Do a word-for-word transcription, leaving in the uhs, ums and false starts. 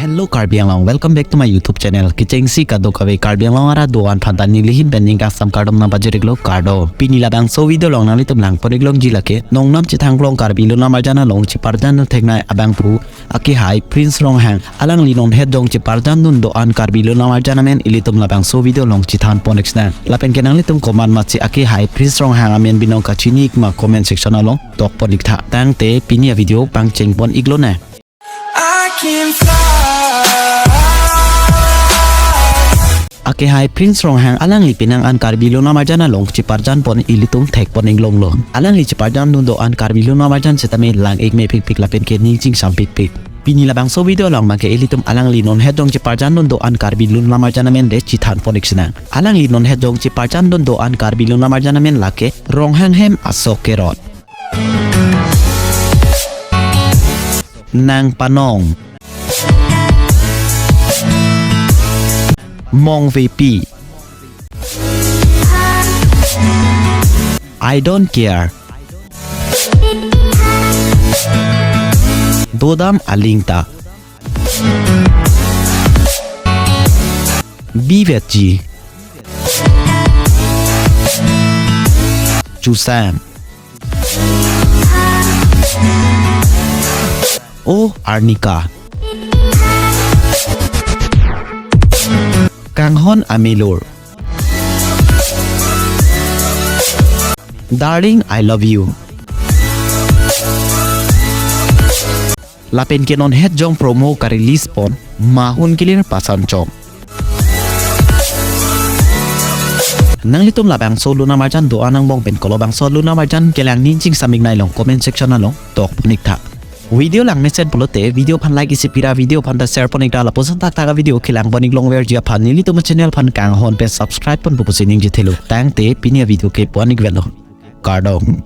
Hello Karbi Anglong, welcome back to my YouTube channel. Kechengsi kadokave Karbi Anglong arat do-an aphanta neli ahin pen ningkangsam kardom nangpajir-iklo, kardom. Pini labangso video along nanglitum langpon-iklongji lake nongnam chethangklong Karbi Lun Amarjan along cheparjan theknei abangphu akehai Prince Ronghang, alangli non hetjong cheparjandun do-an Karbi Lun Amarjan amen ilitum labangso video along chethanpon-ik sinang. Lapen ke nanglitum komat masi akehai Prince Ronghang amen binong kachini-ik ma comment section along tokpon-iktha. Tangte pini avideo pangchengpon-iklonang. I can fly. Akehai Prince Ronghang alangli penang an Karbi Lun Amarjan along cheparjanpon ilitum thekpon-iklonglo. Alangli cheparjandun do-an Karbi Lun Amarjan setame lang-ik mepikpik lapen ke ning chingsam pikpik. Pini labangso video along abangke ilitum alangli non hetjong cheparjandun do-an Karbi Lun Amarjan amen le chethanpon-ik sinang. Alangli non hetjong cheparjandun do-an Karbi Lun Amarjan amen lake Ronghang hem asok kerot, Nangpanong, Mongvepi, I don't care, Dodam Alingta, Bivetji, Chusang, O Arnika, Kanghon Amelur, Darling I Love You. Lapen ke non hetjong promo ka-release pon Mahun Kilir Pasanchong. Nanglitum labangso Lun Amarjan do-an angbong pen kolobangso Lun Amarjan kelang ning chingsam-iknei along comment section along tokpon-iktha. Video langmesen pulote video aphan like isi pira, video aphanta share pon-ikta, lapuson thakthak avideo kelangpon-iklongverji aphan nelitum channel aphan kanghon pen subscribe pon pu pusi ningjethelo. Tangte pini avideo ke pu-an-ik velo. Kardom.